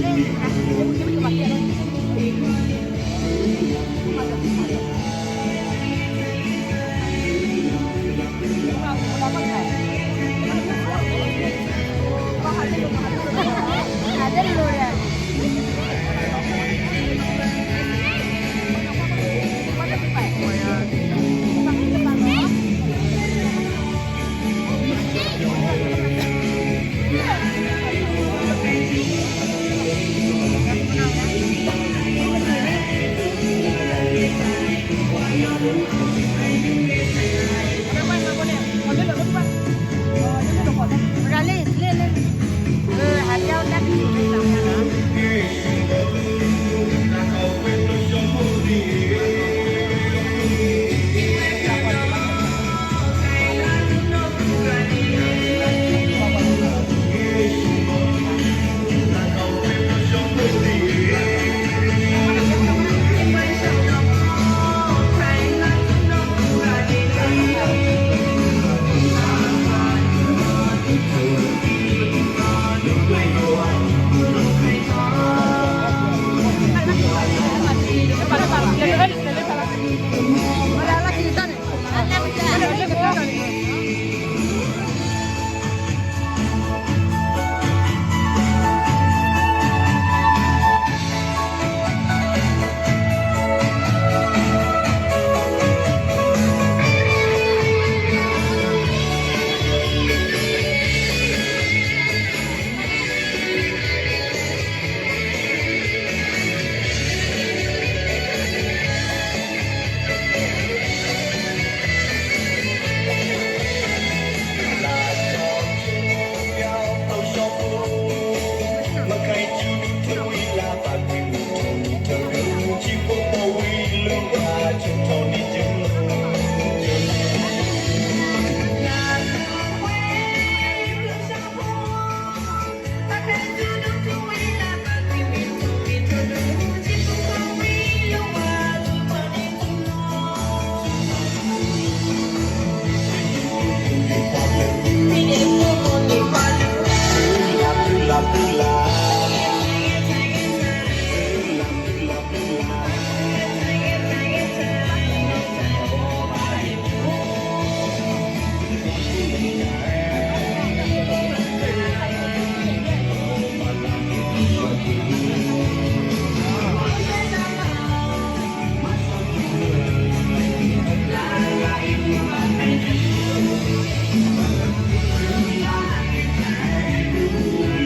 ဲၤကယီကယီနီၤ.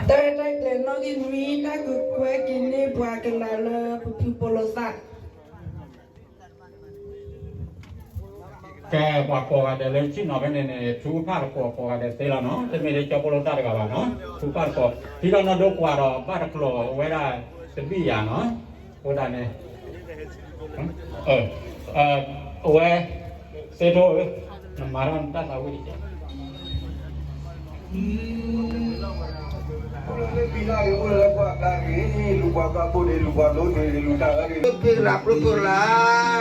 တၢ်ရဲၣ်တၢ်ကျဲၤနီၣ်ဂံၢ်နွံ တၢ်ကကွဲက့ၤန့ၢ်ပှၤကလၤလၢပဖုပိာ်လိာ်သး ကဲ ပှၤကိးဂၤဒဲးလၢဆ့ၣ်နီၤဖဲန့ၣ်န့ၣ် ထူဖၣ်တကိးကိးဂၤဒဲးသ့လီၤနီၤ, တမ့ၢ်လၢကၠီပိာ်လိာ်သးတဂၤဘၣ်နီၤ, ထူဖၣ်တကိး, ဟံးထီၣ်နီၢ်ဒိကွၢ်ဒီးဘၣ်တကျိၤဝဲဒၣ်တဘ့ၣ်ယၤနီၤ, အဃိသတးန့ၣ် အဝဲ သ့ထိဧၢ, နမၤထီၣ်နတၢ်သးဝံၣ်တက့ၢ်. ပှၤကလၤ ပှၤ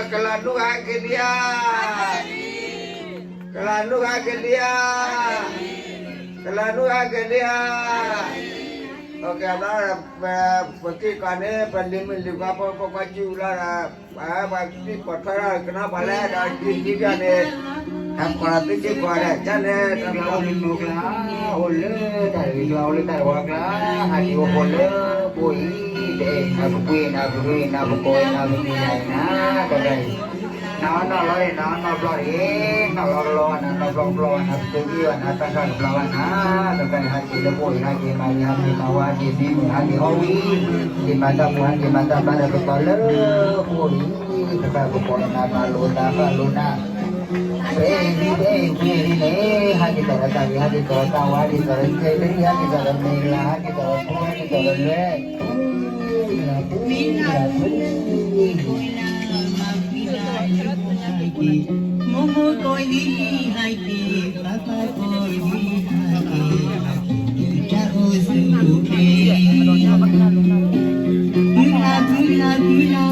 ကလၤ ကလၤနူၢ်ဂၤကလံၤဧါ, ကလၤနူၢ်ဂၤကလံၤဧါ, ပက့ၤကီးန့ၣ် ပလံၤမုၢ်လံၤခွါ ပကွၢ်ကွၢ်စူၣ်လီၤဒီး ပှၤစံၣ်ပိာ်ထွဲဒီးကနီၢ်ပှၤလဲၣ်ဒီး ဒ်ဒ်န့ၣ် တၢ်ကိးလီၤသုစ့ၢ်ကီးဒီး ကန့ၣ် တၢ်လၢအိၣ်လၢမုၢ်ကျါ အိၣ်လၢတၢ်ဂ့ၤကျါ အိၣ်လၢတၢ်ဂ့ၤဝါကျါ ဟးက့ၤအိၣ်ဃိလၢပှိၢ်အံၤ တအဲၣ်နၤပကွံနၤပရူနၤပကိးနၤပမံၤနၤအံၤနၤ ကီးကီးအံၤ နၤအီၣ်နီၢ်လီၤန့ၣ် နၤအီၣ်နီၢ်ဘျီၣ်န့ၣ် နီၢ်လီၤကလီၤနၤ နီၢ်ဘျီၣ်ကဘျီၣ်ဘၣ်နၤ ပက့ၤဝဲနၤ တၢ်ဃၢ်ကဘျီၣ်ဘၣ်နၤ ကီးကီးအံၤ ဟးက့ၤလၢပှိၢ်အံၤ ဟးက့ၤမၤဂ့ၤ ဟးက့ၤမၤဝါ ဟးက့ၤမံမုာ် ဟးက့ၤအီၣ်ဝံၤ က့ၤမၤတၢ်ပူၤ ဟးက့ၤမၤတၢ်ဘါဒီးကတီၤလၢပှိၢ်အံၤ ကီးကီးကပီၤလီၤနၤ မၤလိာ်နၤ ဃၣ်လိာ်နၤ ပအဲၣ်ဒ်ပအဲၣ်ကွံန့ၣ် ဟးက့ၤဒီးတၢ်ဂ့ၤ ဟးက့ၤဒီးတၢ်ဝါ ဟးက့ၤဒီးတၢ်ချ့ ဟးက့ၤဒီးတၢ်မံၤလၤ ဟးက့ၤဒီးတၢ်ဖိ ဟးက့ၤဒီးတၢ်လၢ မိၢ်မိၢ်ကီၢ်လံ ဟဲက့ၤ ပၢ်ပၢ်ကီၢ်လံ ဟဲက့ၤ ဟဲက့ၤ တၢ်အိၣ်ဆူၣ်အိၣ်ချ့ ပုၢ်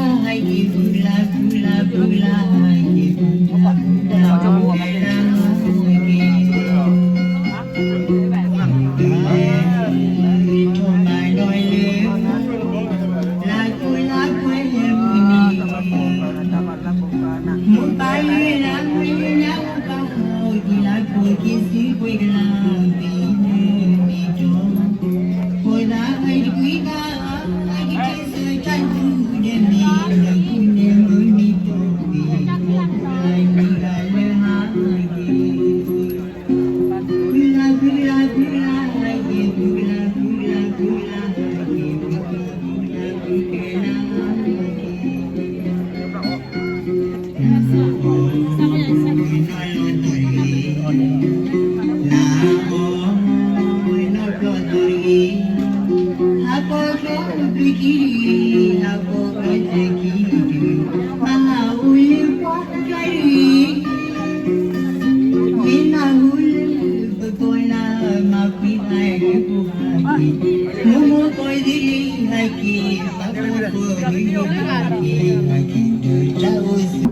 လၢ် ပုၢ်လၢ် ပုၢ်လၢ် ဟဲက့ၤ ပုၢ်လၢ် ပုၢ်လၢ် ပုၢ်လၢ် ဟဲက့ၤ ပုၢ်လၢ် ပုၢ်လၢ် ပုၢ်လၢ် ဟဲက့ၤ လၢကိလၢကွဲမုၢ်နံၤ မိၢ်ပၢ်လၢလၢကွဲညါ မိၢ်ပၢ်ဟဲလၢကွဲညါ အိၣ်က့ၤလၢကွဲက့ၤဆူကွဲကလၤ ပံၤမုၢ်မံၤတီၤ ဖိသၣ်ဝဲတကွံကါ ဝဲက့ၤဆူတၢ်ဒူၣ်ဒဲးမ့ၢ်လၢကွဲမုၢ်မံၤတီၤ ပံၤမုၢ်လၢလၢဟါက့ၤ ပုၢ်လၢ် ပုၢ်လၢ် ပုၢ်လၢ် ဟဲက့ၤ ပုၢ်လၢ် ပုၢ်လၢ် ပုၢ်လၢ် ဟဲက့ၤ ပုၢ်လၢ် ပုၢ်လၢ် ပုၢ်လၢ် ဟဲက့ၤ နၤအီၣ်နီၢ်ဘျီၣ်တဂ့ၤ ဟးကီၢ်ချီဘျုးခံ ဟးကီၢ်ချီဘျုးခံ မၤဟးအိၣ်လၢပှၤကျါတဂ့ၤ မ့ၢ်နၢ်ဟူလၢပကိးနၤ မၤကွံာ်သးလၢပှၤဟးက့ၤ မိၢ်မိၢ်ကီၢ်လံ ဟဲက့ၤ ပၢ်ပၢ်ကီၢ်လံ ဟဲက့ၤ ဟဲက့ၤ ဒုးတၢ်အိၣ်ဆူၣ်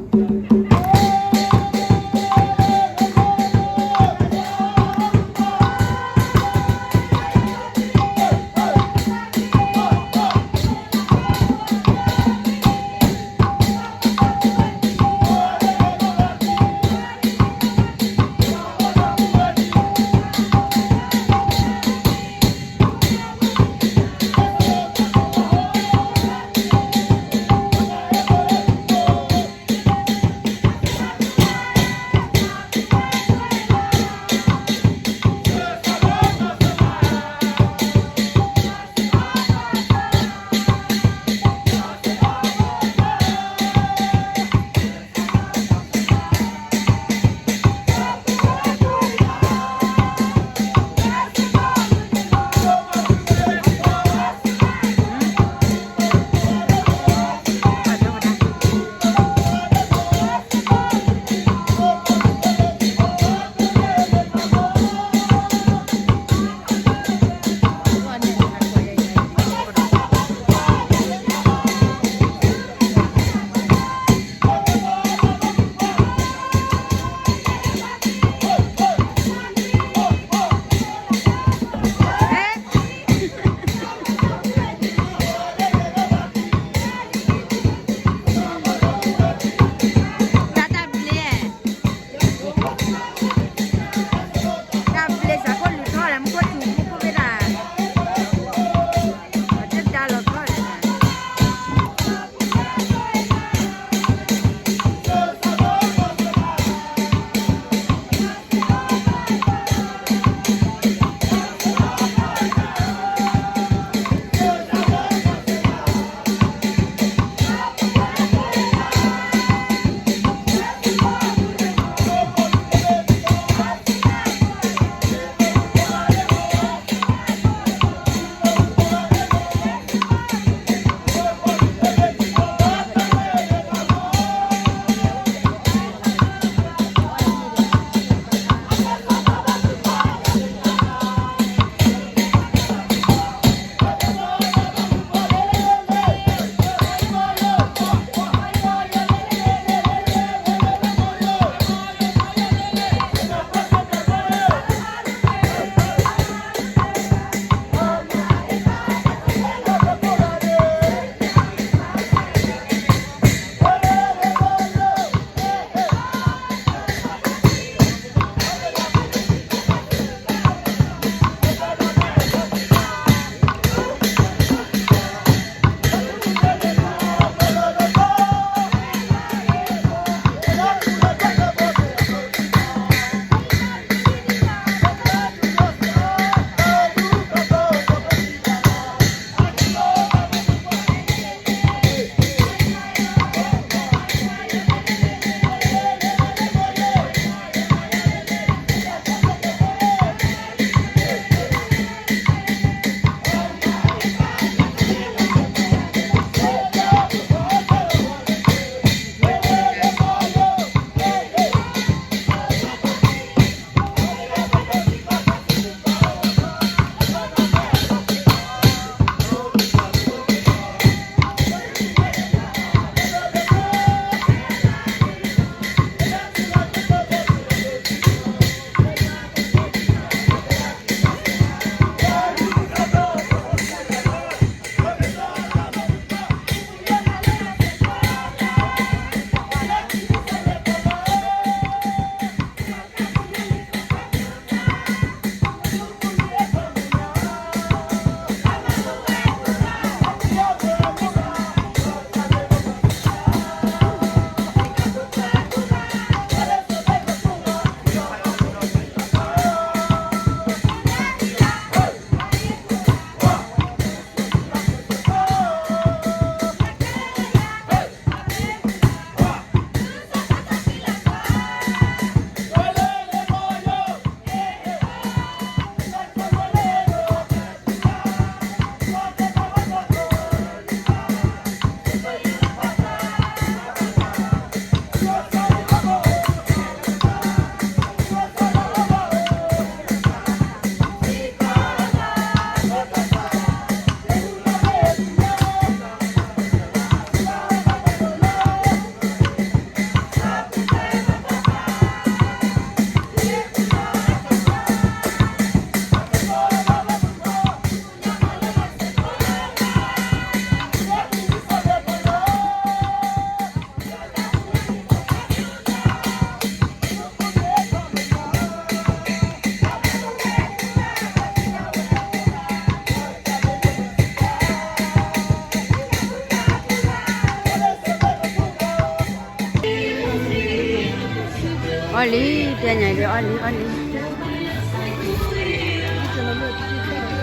အီၣ်လံ, ပျဲညါဒီးအီၣ်လံ အီၣ်လံ. တၢ်အီၣ်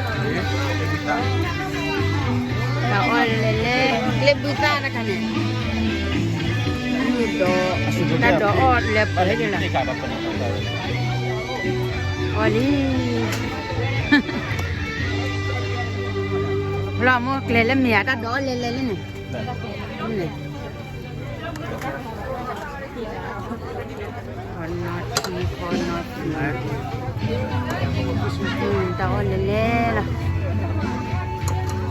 လဲၤလဲၤ ကျဲဘုသၣ်တခါန့ၣ်, တၢ်ဒိးအီၣ်လဲၤပှဲၤဒၣ်လီၤ. အီၣ်လံ. လီၤမိၢ်ကျဲလၢမ့ၢ်ဧါ တၢ်ဒိးအီၣ်လဲၤလဲၤလၢန့ၣ်, န့ၣ် ဖီနီၢ်ထံ ဖီနီၢ်ထံ, တၢ်အီၣ်လဲၤလဲၤလီၤ.